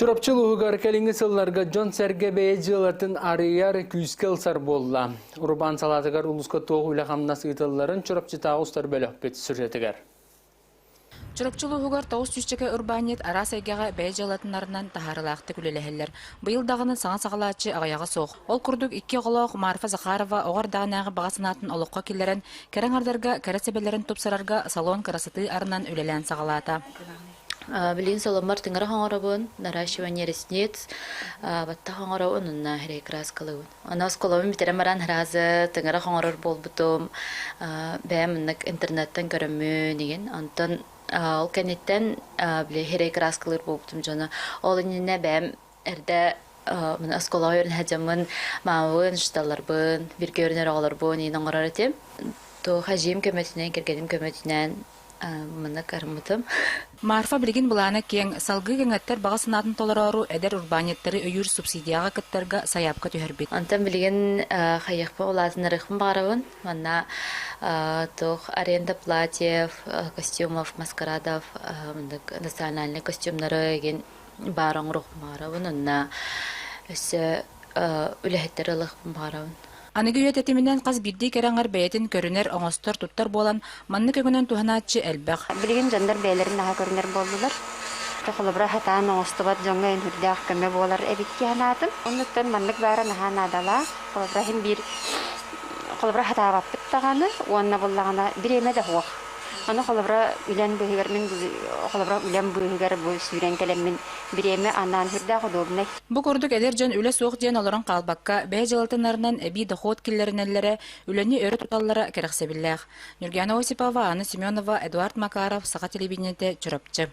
Чурапчы улууһугар кэлиҥҥи сылларга дьон-сэргэ бэйэ дьыалатын арыйар, күүскэ ылсар буолла. Урбаан салаатыгар улууска туох үлэ-хамнас ыытылларын Чурапчытааҕы устар бөлөхпүт сюжетыгар. Чурапчы улууһугар тоҕус сүүсчэкэ урбаанньыт араас эйгэҕэ бэйэ дьыалатынарынан таһаарыылаахтык үлэлэһэллэр. Быйыл даҕаны саҥа саҕалааччы аҕыйаҕа суох. Ол курдук икки оҕолоох Марфа Захарова оҕо эрдэҕинээҕи баҕа санаатын олоххо киллэрэн, кэрэ аҥардарга кэрэ сэбэлэрин тупсарарга салон красоты арынан үлэлээн саҕалаата. Билигин соломмор тыҥырах оҥоробун, наращивание ресниц, баттах оҥоробун уонна сирэй краскалыыбын. Аны оскуолабын бүтэрэн баран сразу тыҥырах оҥорор буолбутум. Бэйэм маннык интернеттэн көрөммүн игин. Онтон ол кэнниттэн били сирэй краскалыыр буолбутум дьоно. Ол иннинэ бэйэм эрдэ оскуолаҕа үөрэнэ сылдьаммын маамабын, учууталларбын, бииргэ үөрэнэр оҕолорбун иин оҥорор этим. Туох эдьиийим көмөтүнэн, кэргэним көмөтүнэн Манна кармытым. Марфа билигин былаана киэҥ, салгыы кэҥэттэр баҕа санаатын толороору эдэр урбаанньыттары өйүүр субсидияҕа кыттарга сайаапка түһэрбит. Онтон билигин хайыахпын улаатыннарыахпын баҕарабын. Манна туох аренда платьев, костюмов, маскарадов, маннык национальнай костюмнары игин баар оҥоруохпун баҕарабын. Онно өссө үлэһиттэри ылыахпын баҕарабын. Аныгы үйэ тэтиминэн хас биирдии кэрэ аҥар бэйэтин көрүнэр, оҥостор, туттар буолан, маннык өҥөнөн туһанааччы элбэх. Билигин дьоннор бэйэлэрин наһаа көрүнэр буоллулар. Холобура, сатаан оҥостубат дьоҥҥо сүрдээх көмө буолар эбит дии санаатым. Оннуттан маннык баара наһаа наадалаах. Холобура, иһин биир холобура сатаабаппыт даҕаны уонна буллаҕына бириэмэ да суох. Аны холобура үлэн быыһыгар мин холобура үлэм быыһыгар бу сүүрэн кэлэммин бириэмэ анаан сүрдээх удобнай. Бу курдук эдэр дьон үлэ суох диэн олорон хаалбакка, бэйэ дьыалатынарынан эбии дохуот киллэринэллэрэ, үлэни өрө туталлара кэрэхсэбиллээх. Ньургуяна Осипова, Анна Семенова, Эдуард Макаров, Саха телевидениетэ, Чурапчы.